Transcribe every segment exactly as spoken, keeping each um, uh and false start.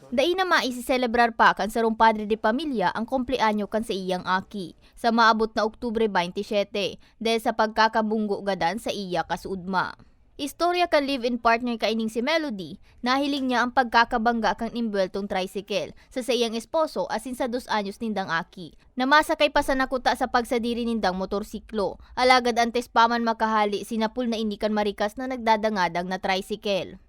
Dai na maisiselebrar pa kan sarong padre de pamilya ang kumpleanyo kan saiyang aki, sa maabot na Oktubre twenty-seven, dahil sa pagkakabunggo gadan sa iya kasuodma. Istorya kan live-in partner kaining si Melody, nahiling niya ang pagkakabangga kan imbuweltong tricycle sa saiyang esposo asin sa dos anyos nindang aki, na masakay pa sana kuta sa pagsadiri nindang motorsiklo. Alagad antes pa man makahali, sinapol na ini kan marikas na nagdadangadang na tricycle.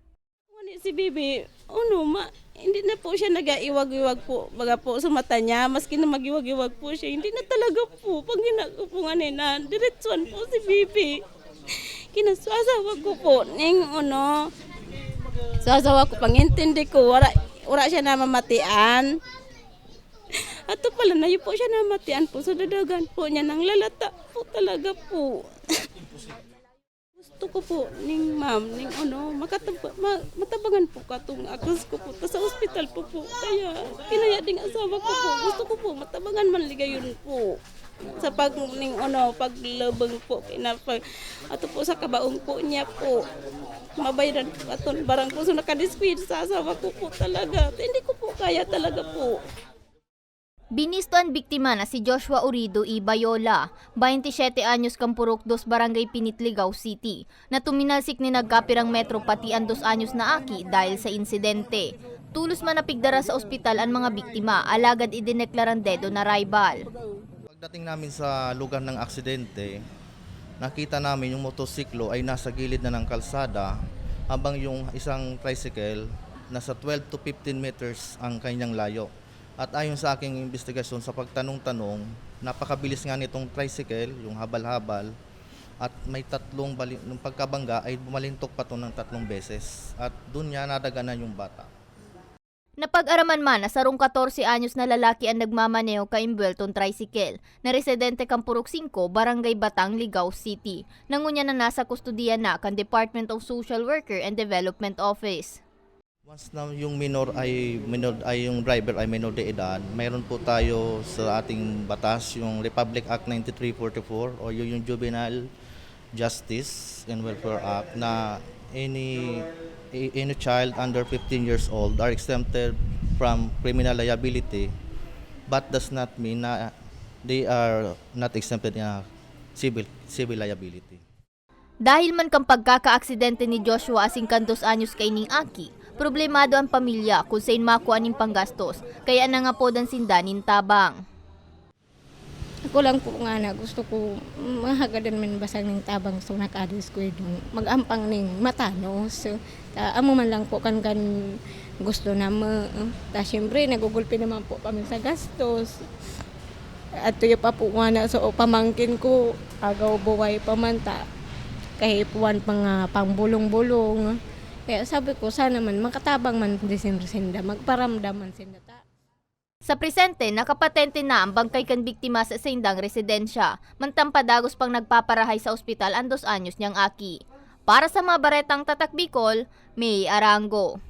Ngani si Bibi, ano, ma-, hindi na po siya nag-aiwag-iwag po, baga po, sa mata niya. Maski na mag-iwag-iwag po siya, hindi na talaga po. Pag ina-, po nga na, diretsuhan po si Bibi. Kinasasawa ko po, ning ano, sasawa ko, pangintindi ko, wala, wala siya namamatian. Ato pala na, yun po siya namatian po. Sa dadagan po niya, nang lalata po talaga po. Gusto ko po, ning ma'am, ning ano, makataba-, ma-, matabangan po katong akas ko po. Ta sa ospital po po. Kaya, kinaya ding asawa ko po. Gusto ko po, matabangan man ligayon po. Sa pag, ning ano, paglabang po, kina-, pag, ato po sa kabaong po niya po. Mabayadan po aton barang po. So, nakadiskwid sa asawa ko po talaga. Hindi ko po kaya talaga po. Binisto an biktima na si Joshua Urido y Bayola, twenty-siyete anyos, kan Purok dos, Barangay Pinit, Ligao City, na tuminalsik nin nagkapirang metro pati an dos anyos na aki dahil sa insidente. Tulos man napigdara sa ospital an mga biktima, alagad idineklarang dead on arrival. Pagdating namin sa lugar ng aksidente, nakita namin yung motosiklo ay nasa gilid na ng kalsada, habang yung isang tricycle nasa twelve to fifteen meters ang kanyang layo. At ayon sa aking imbestigasyon, sa pagtanong-tanong, napakabilis nga nitong tricycle, yung habal-habal, at may tatlong bali-, nung pagkabangga ay bumalintok pa 'to ng tatlong beses. At dun niya nadaganan yung bata. Napag-araman man na sarong katorse anyos na lalaki an nagmamaneho kan imbuweltong tricycle, na residente kan Purok singko, Barangay Batang, Ligao City, na ngunyan na nasa kustodiya na kan Department of Social Worker and Development Office. Once na yung minor ay, minor, ay yung driver ay minor de edad, mayroon po tayo sa ating batas, yung Republic Act ninety-three forty-four o yung, yung Juvenile Justice and Welfare Act, na any, a-, any child under fifteen years old are exempted from criminal liability, but does not mean na they are not exempted in a civil, civil liability. Dahil man kan pagkakaaksidente ni Joshua asin kan dos anyos kaining aki, problemado an pamilya kun saen makua nin panggastos, kaya nangapodan sinda nin tabang. Ako lang po ngana, gusto ko mahagadan man basang nin tabang sa nakadiskwidong mag-ampang nin matanos. Ta amo man lang po kan, kan gusto namo. Ta siyempre, nagugulpi naman po kami sa gastos. Adto pa po ngana sa pamangkin ko, agaw buhay pa man ta, kahipuan pa nga pangbolong-bolong. Kaya sabi ko, sana man makatabang man din sinda, magparamdam man sinda ta. Sa presente, nakapatente na ang bangkay kan biktima sa saindang residensya, mantang padagos pang nagpaparahay sa ospital an dos anyos niyang aki. Para sa mga baretang Tatak Bicol, May Arango.